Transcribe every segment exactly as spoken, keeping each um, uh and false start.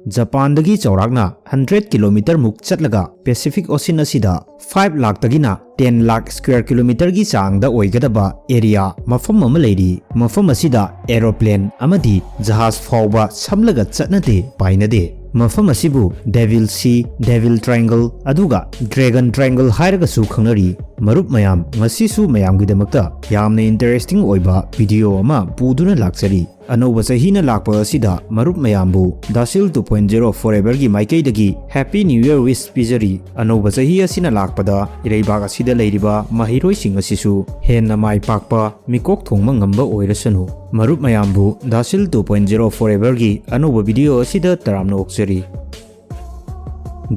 ꯖꯄꯥꯟꯗꯒꯤ ꯆꯥꯎꯔꯥꯛꯅ ꯍꯟꯗ꯭ꯔꯦꯠ ꯀꯤꯂꯣꯃꯤꯇꯔꯃꯨꯛ ꯆꯠꯂꯒ Pacific ocean ꯑꯁꯤꯗ ꯐꯥꯏꯚ ꯂꯥꯛꯇꯒꯤꯅ ꯇꯦꯟ ꯂꯥꯛ ꯁ꯭ꯀ꯭ꯋꯦꯔ ꯀꯤꯂꯣꯃꯤꯇꯔꯒꯤ ꯆꯥꯡꯗ ꯑꯣꯏꯒꯗꯕ ꯑꯦꯔꯤꯌꯥ ꯃꯐꯝ ꯑꯃ ꯂꯩꯔꯤ꯫ ꯃꯐꯝ ꯑꯁꯤꯗ ꯑꯦꯔꯣꯄ꯭ꯂꯦꯟ ꯑꯃꯗꯤ ꯖꯍꯥꯖ ꯐꯥꯎꯕ ꯁꯝꯂꯒ ꯆꯠꯅꯗꯦ, ꯄꯥꯏꯅꯗꯦ꯫ ꯃꯐꯝ ꯑꯁꯤꯕꯨ ꯗꯦꯚꯤꯜ ꯁꯤ, ꯗꯦꯚꯤꯜ ꯇ꯭ꯔꯥꯏꯡꯒꯜ, ꯑꯗꯨꯒ ꯗ꯭ꯔꯦꯒꯟ ꯇ꯭ꯔꯥꯏꯡꯒꯜ ꯍꯥꯏꯔꯒꯁꯨ ꯈꯪꯅꯔꯤ꯫ ꯃꯔꯨꯞ ꯃꯌꯥꯝ, ꯉꯁꯤꯁꯨ ꯃꯌꯥꯝꯒꯤꯗꯃꯛꯇ ꯌꯥꯝꯅ ꯏꯟꯇꯔꯦꯁꯇꯤꯡ ꯑꯣꯏꯕ ꯚꯤꯗꯤꯑꯣ ꯑꯃ ꯄꯨꯗꯨꯅ ꯂꯥꯛꯆꯔꯤ꯫ ꯑꯅꯧꯕ ꯆꯍꯤꯅ ꯂꯥꯛꯄ ꯑꯁꯤꯗ ꯃꯔꯨꯞ ꯃꯌꯥꯝꯕꯨ ꯗꯥꯁꯤꯜ ꯇꯨ ꯄꯣꯏꯟ ꯖꯦꯔꯣ ꯐꯣꯔ ꯑꯦꯚꯔꯒꯤ ꯃꯥꯏꯀꯩꯗꯒꯤ ꯍꯦꯄꯤ ꯅ꯭ꯌꯨ ꯏꯌꯔ ꯋꯤꯁ ꯄꯤꯖꯔꯤ꯫ ꯑꯅꯧꯕ ꯆꯍꯤ ꯑꯁꯤꯅ ꯂꯥꯛꯄꯗ ꯏꯔꯩꯕꯥꯛ ꯑꯁꯤꯗ ꯂꯩꯔꯤꯕ ꯃꯍꯩꯔꯣꯏꯁꯤꯡ ꯑꯁꯤꯁꯨ ꯍꯦꯟꯅ ꯃꯥꯏ ꯄꯥꯛꯄ, ꯃꯤꯀꯣꯛ ꯊꯣꯡꯕ ꯉꯝꯕ ꯑꯣꯏꯔꯁꯅꯨ꯫ ꯃꯔꯨꯞ ꯃꯌꯥꯝꯕꯨ ꯗꯥꯁꯤꯜ ꯇꯨ ꯄꯣꯏꯟ ꯖꯦꯔꯣ ꯐꯣꯔ ꯑꯦꯚꯔꯒꯤ ꯑꯅꯧꯕ ꯚꯤꯗꯤꯑꯣ ꯑꯁꯤꯗ ꯇꯔꯥꯝꯅ ꯑꯣꯛꯆꯔꯤ꯫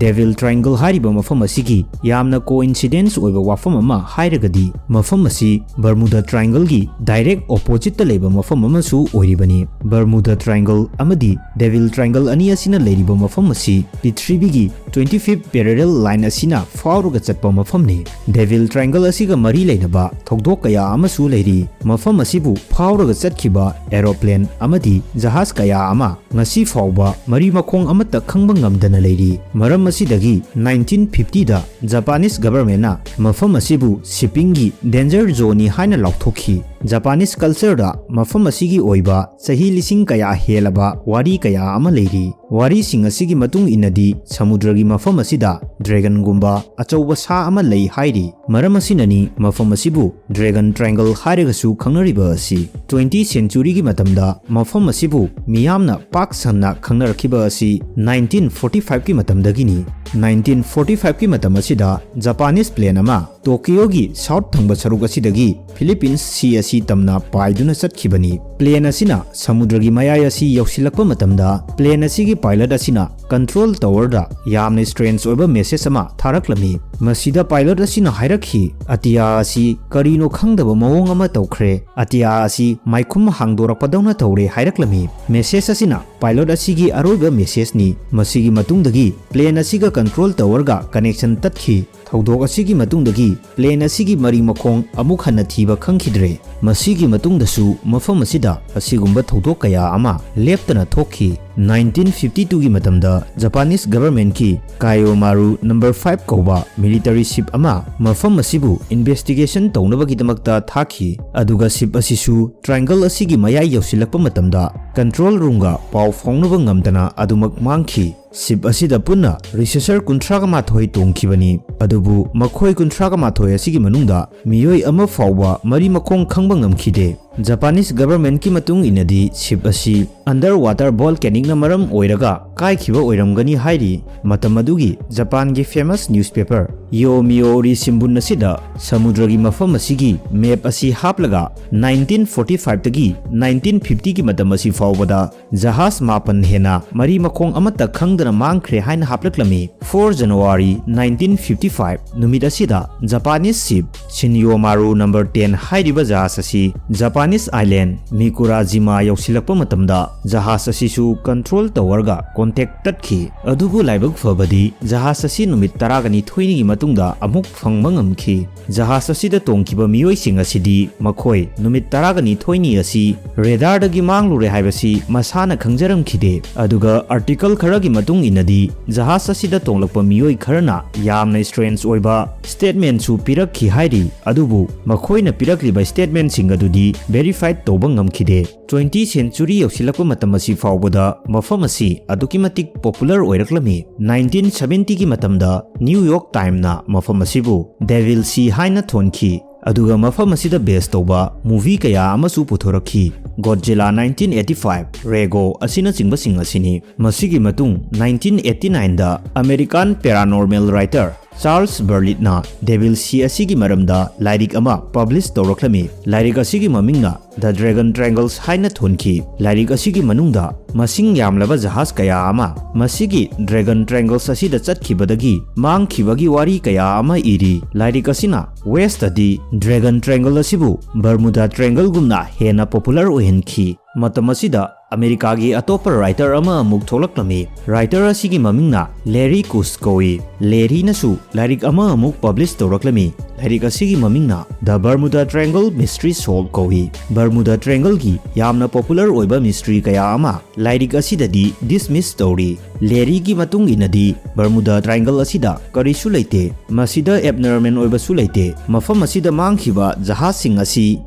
ꯗꯦꯚꯤꯜ ꯇ꯭ꯔꯥꯏꯡꯒꯜ ꯍꯥꯏꯔꯤꯕ ꯃꯐꯝ ꯑꯁꯤꯒꯤ ꯌꯥꯝꯅ ꯀꯣꯏꯟꯁꯤꯗꯦꯟꯁ ꯑꯣꯏꯕ ꯋꯥꯐꯝ ꯑꯃ ꯍꯥꯏꯔꯒꯗꯤ, ꯃꯐꯝ ꯑꯁꯤ ꯕꯔꯃꯨꯗ ꯇ꯭ꯔꯥꯏꯡꯒꯜꯒꯤ ꯗꯥꯏꯔꯦꯛ ꯑꯣꯄꯣꯖꯤꯠꯇ ꯂꯩꯕ ꯃꯐꯝ ꯑꯃꯁꯨ ꯑꯣꯏꯔꯤꯕꯅꯤ꯫ ꯕꯔꯃꯨꯗ ꯇ꯭ꯔꯥꯏꯡꯒꯜ ꯑꯃꯗꯤ ꯗꯦꯚꯤꯜ ꯇ꯭ꯔꯥꯏꯡꯒꯜ ꯑꯅꯤ ꯑꯁꯤꯅ ꯂꯩꯔꯤꯕ ꯃꯐꯝ ꯑꯁꯤ ꯄ꯭ꯔꯤꯊꯤꯕꯤꯒꯤ ꯇ꯭ꯋꯦꯟꯇꯤ ꯐꯤꯐ ꯄꯦꯔꯦꯂꯦꯜ ꯂꯥꯏꯟ ꯑꯁꯤꯅ ꯐꯥꯎꯔꯒ ꯆꯠꯄ ꯃꯐꯝꯅꯤ꯫ ꯗꯦꯚꯤꯜ ꯇ꯭ꯔꯥꯏꯡꯒꯜ ꯑꯁꯤꯒ ꯃꯔꯤ ꯂꯩꯅꯕ ꯊꯧꯗꯣꯛ ꯀꯌꯥ ꯑꯃꯁꯨ ꯂꯩꯔꯤ꯫ ꯃꯐꯝ ꯑꯁꯤꯕꯨ ꯐꯥꯎꯔꯒ ꯆꯠꯈꯤꯕ ꯑꯦꯔꯣꯄ꯭ꯂꯦꯟ ꯑꯃꯗꯤ ꯖꯍꯥꯖ ꯀꯌꯥ ꯑꯃ ꯉꯁꯤ ꯐꯥꯎꯕ ꯃꯔꯤ ꯃꯈꯣꯡ ꯑꯃꯠꯇ ꯈꯪꯕ ꯉꯝꯗꯅ ꯂꯩꯔꯤ꯫ ꯃꯔꯝ ꯑꯁꯤꯗꯒꯤ ꯅꯥꯏꯟꯇꯤꯟ ꯐꯤꯐꯇꯤꯗ ꯖꯄꯥꯅꯤꯁ ꯒꯚꯔꯟꯃꯦꯟꯅ ꯃꯐꯝ ꯑꯁꯤꯕꯨ ꯁꯤꯞꯄꯤꯡꯒꯤ ꯗꯦꯟꯖꯔ ꯖꯣꯟꯅꯤ ꯍꯥꯏꯅ ꯂꯥꯎꯊꯣꯛꯈꯤ꯫ ꯖꯄꯥꯅꯤꯁ ꯀꯜꯆꯔꯗ ꯃꯐꯝ ꯑꯁꯤꯒꯤ ꯑꯣꯏꯕ ꯆꯍꯤ ꯂꯤꯁꯤꯡ ꯀꯌꯥ ꯍꯦꯜꯂꯕ ꯋꯥꯔꯤ ꯀꯌꯥ ꯑꯃ ꯂꯩꯔꯤ꯫ ꯋꯥꯔꯤꯁꯤꯡ ꯑꯁꯤꯒꯤ ꯃꯇꯨꯡ ꯏꯟꯅꯗꯤ, ꯁꯃꯨꯗ꯭ꯔꯒꯤ ꯃꯐꯝ ꯑꯁꯤꯗ ꯗ꯭ꯔꯦꯒꯟꯒꯨꯝꯕ ꯑꯆꯧꯕ ꯁꯥ ꯑꯃ ꯂꯩ ꯍꯥꯏꯔꯤ꯫ ꯃꯔꯝ ꯑꯁꯤꯅꯅꯤ ꯃꯐꯝ ꯑꯁꯤꯕꯨ ꯗ꯭ꯔꯦꯒꯟ ꯇ꯭ꯔꯥꯏꯡꯒꯜ ꯍꯥꯏꯔꯒꯁꯨ ꯈꯪꯅꯔꯤꯕ ꯑꯁꯤ꯫ ꯇ꯭ꯋꯦꯟꯇꯤ ꯁꯦꯟꯆꯨꯔꯤꯒꯤ ꯃꯇꯝꯗ ꯃꯐꯝ ꯑꯁꯤꯕꯨ ꯃꯤꯌꯥꯝꯅ ꯄꯥꯛ ꯁꯟꯅ ꯈꯪꯅꯔꯛꯈꯤꯕ ꯑꯁꯤ ꯅꯥꯏꯟꯇꯤꯟ ꯐꯣꯔꯇꯤ ꯐꯥꯏꯚꯀꯤ ꯃꯇꯝꯗꯒꯤꯅꯤ꯫ ꯅꯥꯏꯟꯇꯤꯟ ꯐꯣꯔꯇꯤ ꯐꯥꯏꯚꯀꯤ ꯃꯇꯝ ꯑꯁꯤꯗ ꯖꯄꯥꯅꯤꯁ ꯄ꯭ꯂꯦꯟ ꯑꯃ ꯇꯣꯀꯤꯌꯣꯒꯤ ꯁꯥꯎꯠ ꯊꯪꯕ ꯁꯔꯨꯛ ꯑꯁꯤꯗꯒꯤ ꯐꯤꯂꯤꯄꯤꯟꯁ ꯁꯤ ꯑꯁꯤ ꯇꯝꯅ ꯄꯥꯏꯗꯨꯅ ꯆꯠꯈꯤꯕꯅꯤ꯫ ꯄ꯭ꯂꯦꯟ ꯑꯁꯤꯅ ꯁꯃꯨꯗ꯭ꯔꯒꯤ ꯃꯌꯥꯏ ꯑꯁꯤ ꯌꯧꯁꯤꯜꯂꯛꯄ ꯃꯇꯝꯗ, ꯄ꯭ꯂꯦꯟ ꯑꯁꯤꯒꯤ ꯄꯥꯏꯂꯠ ꯑꯁꯤꯅ ꯀꯟꯇ꯭ꯔꯣꯜ ꯇꯋꯔꯗ ꯌꯥꯝꯅ ꯁ꯭ꯇ꯭ꯔꯦꯟꯖ ꯑꯣꯏꯕ ꯃꯦꯁꯦꯖ ꯑꯃ ꯊꯥꯔꯛꯂꯝꯃꯤ꯫ ꯃꯁꯤꯗ ꯄꯥꯏꯂꯠ ꯑꯁꯤꯅ ꯍꯥꯏꯔꯛꯈꯤ, "ꯑꯇꯤꯌꯥ ꯑꯁꯤ ꯀꯔꯤꯅꯣ ꯈꯪꯗꯕ ꯃꯑꯣꯡ ꯑꯃ ꯇꯧꯈ꯭ꯔꯦ꯫ ꯑꯇꯤꯌꯥ ꯑꯁꯤ ꯃꯥꯏꯈꯨꯝ ꯍꯥꯡꯗꯣꯔꯛꯄꯗꯧꯅ ꯇꯧꯔꯦ" ꯍꯥꯏꯔꯛꯂꯝꯃꯤ꯫ ꯃꯦꯁꯦꯖ ꯑꯁꯤꯅ ꯄꯥꯏꯂꯠ ꯑꯁꯤꯒꯤ ꯑꯔꯣꯏꯕ ꯃꯦꯁꯦꯖꯅꯤ꯫ ꯃꯁꯤꯒꯤ ꯃꯇꯨꯡꯗꯒꯤ ꯄ꯭ꯂꯦꯟ ꯑꯁꯤꯒ ꯀꯟꯇ꯭ꯔꯣꯜ ꯇꯋꯔꯒ ꯀꯅꯦꯛꯁꯟ ꯇꯠꯈꯤ꯫ ꯊꯧꯗꯣꯛ ꯑꯁꯤꯒꯤ ꯃꯇꯨꯡꯗꯒꯤ ꯄ꯭ꯂꯦꯟ ꯑꯁꯤꯒꯤ ꯃꯔꯤ ꯃꯈꯣꯡ ꯑꯃꯨꯛ ꯍꯟꯅ ꯊꯤꯕ ꯈꯪꯈꯤꯗ꯭ꯔꯦ꯫ ꯃꯁꯤꯒꯤ ꯃꯇꯨꯡꯗꯁꯨ ꯃꯐꯝ ꯑꯁꯤꯗ ꯑꯁꯤꯒꯨꯝꯕ ꯊꯧꯗꯣꯛ ꯀꯌꯥ ꯑꯃ ꯂꯦꯞꯇꯅ ꯊꯣꯛꯈꯤ꯫ ꯅꯥꯏꯟꯇꯤꯟ ꯐꯤꯐꯇꯤ ꯇꯨꯒꯤ ꯃꯇꯝꯗ Japanese governmentꯀꯤ Kaiomaru number five ꯀꯧꯕ military ship ꯑꯃ ꯃꯐꯝ ꯑꯁꯤꯕꯨ investigation ꯇꯧꯅꯕꯒꯤꯗꯃꯛꯇ ꯊꯥꯈꯤ꯫ ꯑꯗꯨꯒ ship ꯑꯁꯤꯁꯨ triangle ꯑꯁꯤꯒꯤ ꯃꯌꯥꯏ ꯌꯧꯁꯤꯜꯂꯛꯄ ꯃꯇꯝꯗ control roomꯒ ꯄꯥꯎ ꯐꯥꯎꯅꯕ ꯉꯝꯗꯅ ꯑꯗꯨꯃꯛ ꯃꯥꯡꯈꯤ꯫ Ship ꯑꯁꯤꯗ ꯄꯨꯟꯅ researcher ꯀꯨꯟꯊ꯭ꯔꯥꯒ ꯃꯥꯊꯣꯏ ꯇꯣꯡꯈꯤꯕꯅꯤ꯫ ꯑꯗꯨꯕꯨ ꯃꯈꯣꯏ ꯀꯨꯟꯊ꯭ꯔꯥꯒ ꯃꯥꯊꯣꯏ ꯑꯁꯤꯒꯤ ꯃꯅꯨꯡꯗ ꯃꯤꯑꯣꯏ ꯑꯃ ꯐꯥꯎꯕ ꯃꯔꯤ ꯃꯈꯣꯡ ꯈꯪꯕ ꯉꯝꯈꯤꯗꯦ꯫ Japanese governmentꯀꯤ ꯃꯇꯨꯡ ꯏꯟꯅꯗꯤ ship ꯑꯁꯤ underwater volcanicꯅ ꯃꯔꯝ ꯑꯣꯏꯔꯒ ꯀꯥꯏꯈꯤꯕ ꯑꯣꯏꯔꯝꯒꯅꯤ ꯍꯥꯏꯔꯤ꯫ ꯃꯇꯝ ꯑꯗꯨꯒꯤ Japanꯒꯤ famous newspaper Yomiuri Shimbun ꯑꯁꯤꯗ ꯁꯃꯨꯗ꯭ꯔꯒꯤ ꯃꯐꯝ ꯑꯁꯤꯒꯤ map ꯑꯁꯤ ꯍꯥꯞꯂꯒ ꯅꯥꯏꯟꯇꯤꯟ ꯐꯣꯔꯇꯤ ꯐꯥꯏꯚꯇꯒꯤ ꯅꯥꯏꯟꯇꯤꯟ ꯐꯤꯐꯇꯤꯒꯤ ꯃꯇꯝ ꯑꯁꯤ ꯐꯥꯎꯕꯗ ꯖꯍꯥꯖ ꯃꯥꯄꯟ ꯍꯦꯟꯅ ꯃꯔꯤ ꯃꯈꯣꯡ ꯑꯃꯠꯇ ꯈꯪꯗꯅ ꯃꯥꯡꯈ꯭ꯔꯦ ꯍꯥꯏꯅ ꯍꯥꯞꯂꯛꯂꯝꯃꯤ꯫ Four January nineteen fifty five ꯅꯨꯃꯤꯠ ꯑꯁꯤꯗ Japanese ship Shinyomaru number ten ꯍꯥꯏꯔꯤꯕ ꯖꯍꯥꯖ ꯑꯁꯤ Japanese island Mikurajima ꯌꯧꯁꯤꯜꯂꯛꯄ ꯃꯇꯝꯗ ꯖꯍꯥꯖ ꯑꯁꯤꯁꯨ control towerꯒ contact ꯇꯠꯈꯤ꯫ ꯑꯗꯨꯕꯨ ꯂꯥꯏꯕꯛ ꯐꯕꯗꯤ ꯖꯍꯥꯖ ꯑꯁꯤ ꯅꯨꯃꯤꯠ ꯇꯔꯥꯒ ꯅꯤꯊꯣꯏꯅꯤꯒꯤ ꯃꯇꯨꯡꯗ ꯑꯃꯨꯛ ꯐꯪꯕ ꯉꯝꯈꯤ꯫ ꯖꯍꯥꯖ ꯑꯁꯤꯗ ꯇꯣꯡꯈꯤꯕ ꯃꯤꯑꯣꯏꯁꯤꯡ ꯑꯁꯤꯗꯤ ꯃꯈꯣꯏ ꯅꯨꯃꯤꯠ ꯇꯔꯥꯒ ꯅꯤꯊꯣꯏꯅꯤ ꯑꯁꯤ radarꯗꯒꯤ ꯃꯥꯡꯂꯨꯔꯦ ꯍꯥꯏꯕꯁꯤ ꯃꯁꯥꯅ ꯈꯪꯖꯔꯝꯈꯤꯗꯦ꯫ ꯑꯗꯨꯒ article ꯈꯔꯒꯤ ꯃꯇꯨꯡ ꯏꯟꯅꯗꯤ ꯖꯍꯥꯖ ꯑꯁꯤꯗ ꯇꯣꯡꯂꯛꯄ ꯃꯤꯑꯣꯏ ꯈꯔꯅ ꯌꯥꯝꯅ strange ꯑꯣꯏꯕ statementꯁꯨ ꯄꯤꯔꯛꯈꯤ ꯍꯥꯏꯔꯤ꯫ ꯑꯗꯨꯕꯨ ꯃꯈꯣꯏꯅ ꯄꯤꯔꯛꯂꯤꯕ statementꯁꯤꯡ ꯑꯗꯨꯗꯤ verified ꯇꯧꯕ ꯉꯝꯈꯤꯗꯦ꯫ Twenty century ꯌꯧꯁꯤꯜꯂꯛꯄ ꯃꯇꯝ ꯑꯁꯤ ꯐꯥꯎꯕꯗ ꯃꯐꯝ ꯑꯁꯤ ꯑꯗꯨꯛꯀꯤ ꯃꯇꯤꯛ popular ꯑꯣꯏꯔꯛꯂꯝꯃꯤ꯫ ꯅꯥꯏꯟꯇꯤꯟ ꯁꯚꯦꯟꯇꯤꯒꯤ ꯃꯇꯝꯗ New York Timesꯅ ꯃꯐꯝ ꯑꯁꯤꯕꯨ Devil Sea ꯍꯥꯏꯅ ꯊꯣꯟꯈꯤ꯫ ꯑꯗꯨꯒ ꯃꯐꯝ ꯑꯁꯤꯗ base ꯇꯧꯕ movie ꯀꯌꯥ ꯑꯃꯁꯨ ꯄꯨꯊꯣꯔꯛꯈꯤ꯫ Godzilla nineteen eighty five, Rego ꯑꯁꯤꯅꯆꯤꯡꯕꯁꯤꯡ ꯑꯁꯤꯅꯤ꯫ ꯃꯁꯤꯒꯤ ꯃꯇꯨꯡ nineteen eighty nineꯗ American paranormal writer Charles Berlitz ꯅ Devil Sea ꯑꯁꯤꯒꯤ ꯃꯔꯝꯗ ꯂꯥꯏꯔꯤꯛ ꯑꯃ publish ꯇꯧꯔꯛꯂꯝꯃꯤ꯫ ꯂꯥꯏꯔꯤꯛ ꯑꯁꯤꯒꯤ ꯃꯃꯤꯡꯅ The Dragon Triangles ꯍꯥꯏꯅ ꯊꯣꯟꯈꯤ꯫ ꯂꯥꯏꯔꯤꯛ ꯑꯁꯤꯒꯤ ꯃꯅꯨꯡꯗ ꯃꯁꯤꯡ ꯌꯥꯝꯂꯕ ꯖꯍꯥꯖ ꯀꯌꯥ ꯑꯃ ꯃꯁꯤꯒꯤ Dragon Triangles ꯑꯁꯤꯗ ꯆꯠꯈꯤꯕꯗꯒꯤ ꯃꯥꯡꯈꯤꯕꯒꯤ ꯋꯥꯔꯤ ꯀꯌꯥ ꯑꯃ ꯏꯔꯤ꯫ ꯂꯥꯏꯔꯤꯛ ꯑꯁꯤꯅ Westꯇꯗꯤ Dragon Triangle ꯑꯁꯤꯕꯨ Bermuda Triangleꯒꯨꯝꯅ ꯍꯦꯟꯅ popular ꯑꯣꯏꯍꯟꯈꯤ꯫ ꯃꯇꯝ ꯑꯁꯤꯗ ꯑꯃꯦꯔꯤꯀꯥꯒꯤ ꯑꯇꯣꯞꯄ ꯔꯥꯏꯇꯔ ꯑꯃ ꯑꯃꯨꯛ ꯊꯣꯛꯂꯛꯂꯝꯃꯤ꯫ ꯔꯥꯏꯇꯔ ꯑꯁꯤꯒꯤ ꯃꯃꯤꯡꯅ ꯂꯦꯔꯤ ꯀꯨꯁ ꯀꯧꯏ꯫ ꯂꯦꯔꯤꯅꯁꯨ ꯂꯥꯏꯔꯤꯛ ꯑꯃ ꯑꯃꯨꯛ ꯄꯕ꯭ꯂꯤꯁ ꯇꯧꯔꯛꯂꯝꯃꯤ꯫ ꯂꯥꯏꯔꯤꯛ ꯑꯁꯤꯒꯤ ꯃꯃꯤꯡꯅ The Bermuda Triangle Mystery Solved ꯀꯧꯏ꯫ ꯕꯔꯃꯨꯗꯥ ꯇ꯭ꯔꯦꯡꯒꯜꯒꯤ ꯌꯥꯝꯅ ꯄꯣꯄꯨꯂꯔ ꯑꯣꯏꯕ ꯃꯤꯁꯇ꯭ꯔꯤ ꯀꯌꯥ ꯑꯃ ꯂꯥꯏꯔꯤꯛ ꯑꯁꯤꯗꯗꯤ ꯗꯤꯁꯃꯤꯁ ꯇꯧꯔꯤ꯫ ꯂꯦꯔꯤꯒꯤ ꯃꯇꯨꯡ ꯏꯟꯅꯗꯤ, ꯕꯔꯃꯨꯗꯥ ꯇ꯭ꯔꯥꯏꯡꯒꯜ ꯑꯁꯤꯗ ꯀꯔꯤꯁꯨ ꯂꯩꯇꯦ, ꯃꯁꯤꯗ ꯑꯦꯕꯅꯣꯔꯃꯦꯜ ꯑꯣꯏꯕꯁꯨ ꯂꯩꯇꯦ꯫ ꯃꯐꯝ ꯑꯁꯤꯗ ꯃꯥꯡꯈꯤꯕ ꯖꯍꯥꯖꯁꯤꯡ ꯑꯁꯤ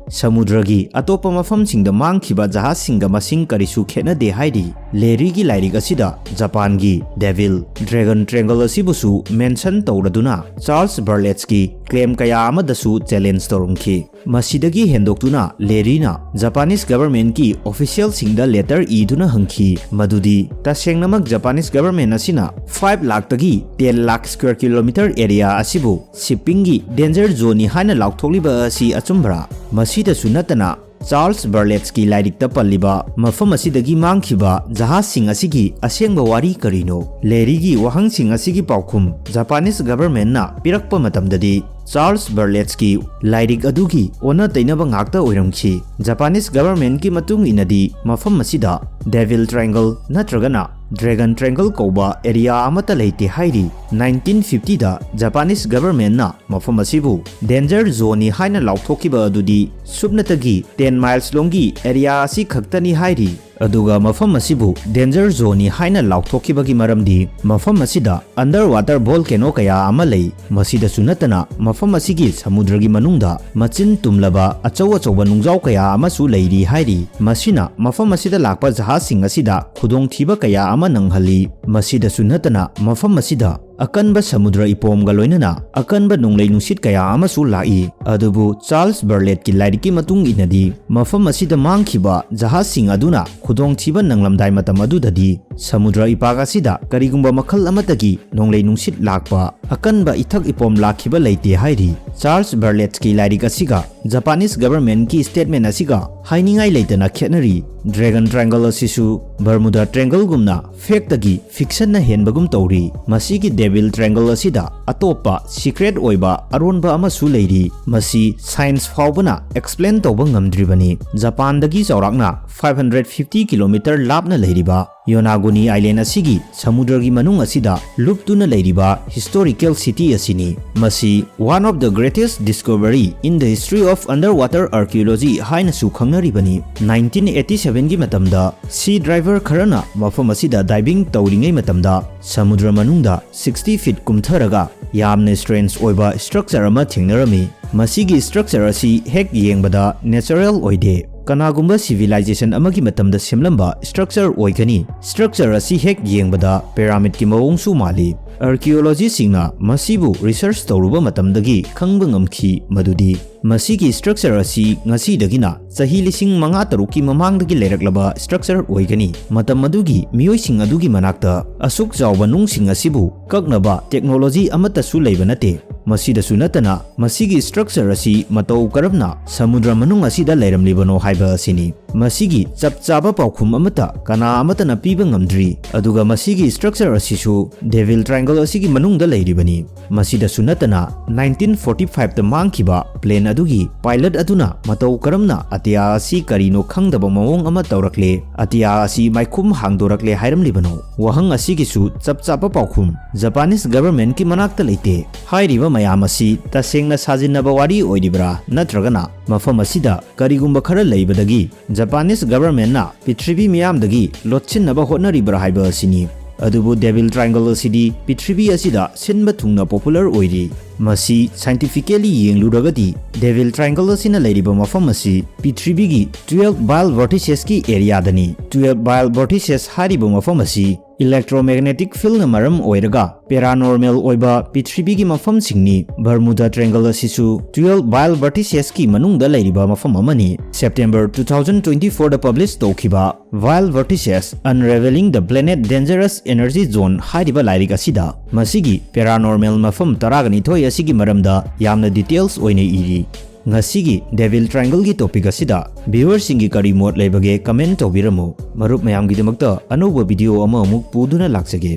ꯁꯃꯨꯗ꯭ꯔꯒꯤ ꯑꯇꯣꯞꯄ ꯃꯐꯝꯁꯤꯡꯗ ꯃꯥꯡꯈꯤꯕ ꯖꯍꯥꯖꯁꯤꯡꯒ ꯃꯁꯤꯡ ꯀꯔꯤꯁꯨ ꯈꯦꯠꯅꯗꯦ ꯍꯥꯏꯔꯤ꯫ ꯂꯦꯔꯤꯒꯤ ꯂꯥꯏꯔꯤꯛ ꯑꯁꯤꯗ ꯖꯄꯥꯟꯒꯤ ꯗꯦꯚꯤꯜ ꯗ꯭ꯔꯦꯒꯟ ꯇ꯭ꯔꯦꯡꯒꯜ ꯑꯁꯤꯕꯨꯁꯨ ꯃꯦꯟꯁꯟ ꯇꯧꯔꯗꯨꯅ ꯆꯥꯔꯜꯁ ꯕꯔꯂꯦꯠꯁꯀꯤ ꯀ꯭ꯂꯦꯝ ꯀꯌꯥ ꯑꯃꯗꯁꯨ ꯆꯦꯂꯦꯟꯖ ꯇꯧꯔꯝꯈꯤ꯫ ꯃꯁꯤꯗꯒꯤ ꯍꯦꯟꯗꯣꯛꯇꯨꯅ ꯂꯦꯔꯤꯅ ꯖꯄꯥꯅꯤꯁ ꯒꯚꯔꯟꯃꯦꯟꯠꯀꯤ ꯑꯣꯐꯤꯁꯤꯌꯦꯜꯁꯤꯡꯗ ꯂꯦꯇꯔ ꯏꯗꯨꯅ ꯍꯪꯈꯤ, ꯃꯗꯨꯗꯤ ꯇꯁꯦꯡꯅꯃꯛ ꯖꯄꯥꯅꯤꯁ ꯒꯚꯔꯟꯃꯦꯟꯠ ꯑꯁꯤꯅ ꯐꯥꯏꯚ ꯂꯥꯈꯇꯒꯤ ten lakh square kilometre area ꯑꯁꯤꯕꯨ ꯁꯤꯞꯄꯤꯡꯒꯤ ꯗꯦꯟꯖꯔ ꯖꯣꯟꯅꯤ ꯍꯥꯏꯅ ꯂꯥꯎꯊꯣꯛꯂꯤꯕ ꯑꯁꯤ ꯑꯆꯨꯝꯕ꯭ꯔꯥ? ꯃꯁꯤꯗꯁꯨ ꯅꯠꯇꯅ, ꯆꯥꯔꯜꯁ ꯕꯔꯂꯦꯠꯁꯀꯤ ꯂꯥꯏꯔꯤꯛꯇ ꯄꯜꯂꯤꯕ ꯃꯐꯝ ꯑꯁꯤꯗꯒꯤ ꯃꯥꯡꯈꯤꯕ ꯖꯍꯥꯖꯁꯤꯡ ꯑꯁꯤꯒꯤ ꯑꯁꯦꯡꯕ ꯋꯥꯔꯤ ꯀꯔꯤꯅꯣ? ꯂꯦꯔꯤꯒꯤ ꯋꯥꯍꯪꯁꯤꯡ ꯑꯁꯤꯒꯤ ꯄꯥꯎꯈꯨꯝ ꯖꯄꯥꯅꯤꯁ ꯒꯚꯔꯟꯃꯦꯟꯠꯅ ꯄꯤꯔꯛꯄ ꯃꯇꯝꯗꯗꯤ, ꯆꯥꯔꯜꯁ ꯕꯔꯂꯦꯠꯁꯀꯤ ꯂꯥꯏꯔꯤꯛ ꯑꯗꯨꯒꯤ ꯑꯣꯟꯅ ꯇꯩꯅꯕ ꯉꯥꯛꯇ ꯑꯣꯏꯔꯝꯈꯤ꯫ ꯖꯄꯥꯅꯤꯁ ꯒꯚꯔꯟꯃꯦꯟꯠꯀꯤ ꯃꯇꯨꯡ ꯏꯟꯅꯗꯤ, ꯃꯐꯝ ꯑꯁꯤꯗ ꯗꯦꯚꯤꯜ ꯇ꯭ꯔꯥꯏꯡꯒꯜ ꯅꯠꯇ꯭ꯔꯒꯅ ꯗ꯭ꯔꯦꯒꯟ ꯇ꯭ꯔꯥꯏꯡꯒꯜ ꯀꯧꯕ ꯑꯦꯔꯤꯌꯥ ꯑꯃꯠꯇ ꯂꯩꯇꯦ ꯍꯥꯏꯔꯤ꯫ ꯅꯥꯏꯟꯇꯤꯟ ꯐꯤꯐꯇꯤꯗ ꯖꯄꯥꯅꯤꯁ ꯒꯚꯔꯟꯃꯦꯟꯠꯅ ꯃꯐꯝ ꯑꯁꯤꯕꯨ ꯗꯦꯟꯖꯔ ꯖꯣꯟꯅꯤ ꯍꯥꯏꯅ ꯂꯥꯎꯊꯣꯛꯈꯤꯕ ꯑꯗꯨꯗꯤ ꯁꯨꯞꯅꯇꯒꯤ ꯇꯦꯟ ꯃꯥꯏꯜꯁ ꯂꯣꯝꯒꯤ ꯑꯦꯔꯤꯌꯥ ꯑꯁꯤ ꯈꯛꯇꯅꯤ ꯍꯥꯏꯔꯤ꯫ ꯑꯗꯨꯒ ꯃꯐꯝ ꯑꯁꯤꯕꯨ ꯗꯦꯟꯖꯔ ꯖꯣꯟꯅꯤ ꯍꯥꯏꯅ ꯂꯥꯎꯊꯣꯛꯈꯤꯕꯒꯤ ꯃꯔꯝꯗꯤ, ꯃꯐꯝ ꯑꯁꯤꯗ ꯑꯟꯗꯔ ꯋꯥꯇꯔ ꯚꯣꯜꯀꯦꯅꯣ ꯀꯌꯥ ꯑꯃ ꯂꯩ꯫ ꯃꯁꯤꯗꯁꯨ ꯅꯠꯇꯅ, ꯃꯐꯝ ꯑꯁꯤꯒꯤ ꯁꯃꯨꯗ꯭ꯔꯒꯤ ꯃꯅꯨꯡꯗ ꯃꯆꯤꯟ ꯇꯨꯝꯂꯕ ꯑꯆꯧ ꯑꯆꯧꯕ ꯅꯨꯡꯖꯥꯎ ꯀꯌꯥ ꯑꯃꯁꯨ ꯂꯩꯔꯤ ꯍꯥꯏꯔꯤ꯫ ꯃꯁꯤꯅ ꯃꯐꯝ ꯑꯁꯤꯗ ꯂꯥꯛꯄ ꯖꯍꯥꯖꯁꯤꯡ ꯑꯁꯤꯗ ꯈꯨꯗꯣꯡꯊꯤꯕ ꯀꯌꯥ ꯑꯃ ꯅꯪꯍꯜꯂꯤ꯫ ꯃꯁꯤꯗꯁꯨ ꯅꯠꯇꯅ, ꯃꯐꯝ ꯑꯁꯤꯗ ꯑꯀꯟꯕ ꯁꯃꯨꯗ꯭ꯔ ꯏꯄꯣꯝꯒ ꯂꯣꯏꯅꯅ ꯑꯀꯟꯕ ꯅꯣꯡꯂꯩ ꯅꯨꯡꯁꯤꯠ ꯀꯌꯥ ꯑꯃꯁꯨ ꯂꯥꯛꯏ꯫ ꯑꯗꯨꯕꯨ ꯆꯥꯔꯜꯁ ꯕꯔꯂꯦꯠꯀꯤ ꯂꯥꯏꯔꯤꯛꯀꯤ ꯃꯇꯨꯡ ꯏꯟꯅꯗꯤ, ꯃꯐꯝ ꯑꯁꯤꯗ ꯃꯥꯡꯈꯤꯕ ꯖꯍꯥꯖꯁꯤꯡ ꯑꯗꯨꯅ ꯈꯨꯗꯣꯡꯊꯤꯕ ꯅꯪꯂꯝꯗꯥꯏ ꯃꯇꯝ ꯑꯗꯨꯗꯗꯤ, ꯁꯃꯨꯗ꯭ꯔ ꯏꯄꯥꯛ ꯑꯁꯤꯗ ꯀꯔꯤꯒꯨꯝꯕ ꯃꯈꯜ ꯑꯃꯠꯇꯒꯤ ꯅꯣꯡꯂꯩ ꯅꯨꯡꯁꯤꯠ ꯂꯥꯛꯄ, ꯑꯀꯟꯕ ꯏꯊꯛ ꯏꯄꯣꯝ ꯂꯥꯛꯈꯤꯕ ꯂꯩꯇꯦ ꯍꯥꯏꯔꯤ꯫ ꯆꯥꯔꯜꯁ ꯕꯔꯂꯦꯠꯀꯤ ꯂꯥꯏꯔꯤꯛ ꯑꯁꯤꯒ ꯖꯄꯥꯅꯤꯁ ꯒꯚꯔꯟꯃꯦꯟꯠꯀꯤ ꯁ꯭ꯇꯦꯠꯃꯦꯟꯠ ꯑꯁꯤꯒ ꯍꯥꯏꯅꯤꯡꯉꯥꯏ ꯂꯩꯇꯅ ꯈꯦꯠꯅꯔꯤ꯫ ꯗ꯭ꯔꯦꯒꯟ ꯇ꯭ꯔꯥꯏꯡꯒꯜ ꯑꯁꯤꯁꯨ ꯕꯔꯃꯨꯗꯥ ꯇ꯭ꯔꯥꯏꯡꯒꯜꯒꯨꯝꯅ ꯐꯦꯛꯇꯒꯤ ꯐꯤꯛꯁꯟꯅ ꯍꯦꯟꯕꯒꯨꯝ ꯇꯧꯔꯤ꯫ ꯃꯁꯤꯒꯤ Devil Triangle ꯑꯁꯤꯗ ꯑꯇꯣꯞꯄ secret ꯑꯣꯏꯕ ꯑꯔꯣꯟꯕ ꯑꯃꯁꯨ ꯂꯩꯔꯤ꯫ ꯃꯁꯤ science ꯐꯥꯎꯕꯅ explain ꯇꯧꯕ ꯉꯝꯗ꯭ꯔꯤꯕꯅꯤ꯫ ꯖꯄꯥꯟꯗꯒꯤ ꯆꯥꯎꯔꯥꯛꯅ five hundred fifty kilometer ꯂꯥꯞꯅ ꯂꯩꯔꯤꯕ Yonaguni Island ꯑꯁꯤꯒꯤ ꯁꯃꯨꯗ꯭ꯔꯒꯤ ꯃꯅꯨꯡ ꯑꯁꯤꯗ ꯂꯨꯞꯇꯨꯅ ꯂꯩꯔꯤꯕ historical city ꯑꯁꯤꯅꯤ꯫ ꯃꯁꯤ one of the greatest discovery in the history of underwater archaeology ꯍꯥꯏꯅꯁꯨ ꯈꯪꯅꯔꯤꯕꯅꯤ꯫ Nineteen eighty seven ꯒꯤ ꯃꯇꯝꯗ sea diver ꯈꯔꯅ ꯃꯐꯝ ꯑꯁꯤꯗ diving ꯇꯧꯔꯤꯉꯩ ꯃꯇꯝꯗ ꯁꯃꯨꯗ꯭ꯔ ꯃꯅꯨꯡꯗ sixty feet ꯀꯨꯝꯊꯔꯒ ꯌꯥꯝꯅ strange ꯑꯣꯏꯕ structure ꯑꯃ ꯊꯦꯡꯅꯔꯝꯃꯤ꯫ ꯃꯁꯤꯒꯤ structure ꯑꯁꯤ ꯍꯦꯛ ꯌꯦꯡꯕꯗ natural ꯑꯣꯏꯗꯦ꯫ ꯀꯅꯥꯒꯨꯝꯕ civilization ꯑꯃꯒꯤ ꯃꯇꯝꯗ ꯁꯦꯝꯂꯝꯕ structure ꯑꯣꯏꯒꯅꯤ꯫ Structure ꯑꯁꯤ ꯍꯦꯛ ꯌꯦꯡꯕꯗ pyramid ꯀꯤ ꯃꯑꯣꯡꯁꯨ ꯃꯥꯜꯂꯤ꯫ Archaeologist ꯁꯤꯡꯅ ꯃꯁꯤꯕꯨ research ꯇꯧꯔꯨꯕ ꯃꯇꯝꯗꯒꯤ ꯈꯪꯕ ꯉꯝꯈꯤ ꯃꯗꯨꯗꯤ ꯃꯁꯤꯒꯤ structure ꯑꯁꯤ ꯉꯁꯤꯗꯒꯤꯅ ꯆꯍꯤ ꯂꯤꯁꯤꯡ ꯃꯉꯥ ꯇꯔꯨꯛꯀꯤ ꯃꯃꯥꯡꯗꯒꯤ ꯂꯩꯔꯛꯂꯕ structure ꯑꯣꯏꯒꯅꯤ꯫ ꯃꯇꯝ ꯑꯗꯨꯒꯤ ꯃꯤꯑꯣꯏꯁꯤꯡ ꯑꯗꯨꯒꯤ ꯃꯅꯥꯛꯇ ꯑꯁꯨꯛ ꯆꯥꯎꯕ ꯅꯨꯡꯁꯤꯡ ꯑꯁꯤꯕꯨ ꯀꯛꯅꯕ technology ꯑꯃꯠꯇꯁꯨ ꯂꯩꯕ ꯅꯠꯇꯦ꯫ ꯃꯁꯤꯗꯁꯨ ꯅꯠꯇꯅ, ꯃꯁꯤꯒꯤ structure ꯑꯁꯤ ꯃꯇꯧ ꯀꯔꯝꯅ ꯁꯃꯨꯗ꯭ꯔ ꯃꯅꯨꯡ ꯑꯁꯤꯗ ꯂꯩꯔꯝꯂꯤꯕꯅꯣ ꯍꯥꯏꯕ ꯑꯁꯤꯅꯤ꯫ ꯃꯁꯤꯒꯤ ꯆꯞ ꯆꯥꯕ ꯄꯥꯎꯈꯨꯝ ꯑꯃꯠꯇ ꯀꯅꯥ ꯑꯃꯠꯇꯅ ꯄꯤꯕ ꯉꯝꯗ꯭ꯔꯤ, ꯑꯗꯨꯒ ꯃꯁꯤꯒꯤ structure ꯑꯁꯤꯁꯨ Devil Triangle ꯑꯁꯤꯒꯤ ꯃꯅꯨꯡꯗ ꯂꯩꯔꯤꯕꯅꯤ꯫ ꯃꯁꯤꯗꯁꯨ ꯅꯠꯇꯅ, nineteen forty five ꯇ ꯃꯥꯡꯈꯤꯕ plane ꯑꯗꯨꯒꯤ pilot ꯑꯗꯨꯅ ꯃꯇꯧ ꯀꯔꯝꯅ ꯑꯇꯤꯌꯥ ꯑꯁꯤ ꯀꯔꯤꯅꯣ ꯈꯪꯗꯕ ꯃꯑꯣꯡ ꯑꯃ ꯇꯧꯔꯛꯂꯦ, ꯑꯇꯤꯌꯥ ꯑꯁꯤ ꯃꯥꯏꯈꯨꯝ ꯍꯥꯡꯗꯣꯔꯛꯂꯦ ꯍꯥꯏꯔꯝꯂꯤꯕꯅꯣ? ꯋꯥꯍꯪ ꯑꯁꯤꯒꯤꯁꯨ ꯆꯞ ꯆꯥꯕ ꯄꯥꯎꯈꯨꯝ Japanese government ꯀꯤ ꯃꯅꯥꯛꯇ ꯂꯩꯇꯦ꯫ ꯍꯥꯏꯔꯤꯕ ꯃꯌꯥꯝ ꯑꯁꯤ ꯇꯁꯦꯡꯅ ꯁꯥꯖꯤꯟꯅꯕ ꯋꯥꯔꯤ ꯑꯣꯏꯔꯤꯕ꯭ꯔꯥ, ꯅꯠꯇ꯭ꯔꯒꯅ ꯃꯐꯝ ꯑꯁꯤꯗ ꯀꯔꯤꯒꯨꯝꯕ ꯈꯔ ꯂꯩꯕꯗꯒꯤ Japanese government ꯅ ꯄ꯭ꯔꯤꯊꯤꯕꯤ ꯃꯤꯌꯥꯝꯗꯒꯤ ꯂꯣꯠꯁꯤꯟꯅꯕ ꯍꯣꯠꯅꯔꯤꯕ꯭ꯔꯥ ꯍꯥꯏꯕ ꯑꯁꯤꯅꯤ꯫ ꯑꯗꯨꯕꯨ Devil Triangle ꯑꯁꯤꯗꯤ ꯄ꯭ꯔꯤꯊꯤꯕꯤ ꯑꯁꯤꯗ ꯁꯤꯟꯕ ꯊꯨꯡꯅ popular ꯑꯣꯏꯔꯤ꯫ ꯃꯁꯤ scientifically ꯌꯦꯡꯂꯨꯔꯒꯗꯤ Devil Triangle ꯑꯁꯤꯅ ꯂꯩꯔꯤꯕ ꯃꯐꯝ ꯑꯁꯤ ꯄ꯭ꯔꯤꯊꯤꯕꯤꯒꯤ twelve bile vortices ꯀꯤ area ꯗꯅꯤ꯫ Twelve bile vortices ꯍꯥꯏꯔꯤꯕ ꯃꯐꯝ ꯑꯁꯤ electromagnetic field ꯅ ꯃꯔꯝ ꯑꯣꯏꯔꯒ paranormal ꯑꯣꯏꯕ ꯄ꯭ꯔꯤꯊꯤꯕꯤꯒꯤ ꯃꯐꯝꯁꯤꯡꯅꯤ꯫ Bermuda Triangle ꯑꯁꯤꯁꯨ twelve bile vortices ꯀꯤ ꯃꯅꯨꯡꯗ ꯂꯩꯔꯤꯕ ꯃꯐꯝ ꯑꯃꯅꯤ꯫ September two thousand twenty four ꯗ publish ꯇꯧꯈꯤꯕ Bile Vortices: Unraveling the Planet Dangerous Energy Zone ꯍꯥꯏꯔꯤꯕ ꯂꯥꯏꯔꯤꯛ ꯑꯁꯤꯗ ꯃꯁꯤꯒꯤ paranormal ꯃꯐꯝ ꯇꯔꯥꯒ ꯅꯤꯊꯣꯏ ꯑꯁꯤꯒꯤ ꯃꯔꯝꯗ ꯌꯥꯝꯅ details ꯑꯣꯏꯅ ꯏꯔꯤ꯫ ꯉꯁꯤꯒꯤ Devil Triangle ꯒꯤ topic ꯑꯁꯤꯗ viewer ꯁꯤꯡꯒꯤ ꯀꯔꯤ ꯃꯣꯠ ꯂꯩꯕꯒꯦ comment ꯇꯧꯕꯤꯔꯝꯃꯨ꯫ ꯃꯔꯨꯞ ꯃꯌꯥꯝꯒꯤꯗꯃꯛꯇ ꯑꯅꯧꯕ video ꯑꯃ ꯑꯃꯨꯛ ꯄꯨꯗꯨꯅ ꯂꯥꯛꯆꯒꯦ꯫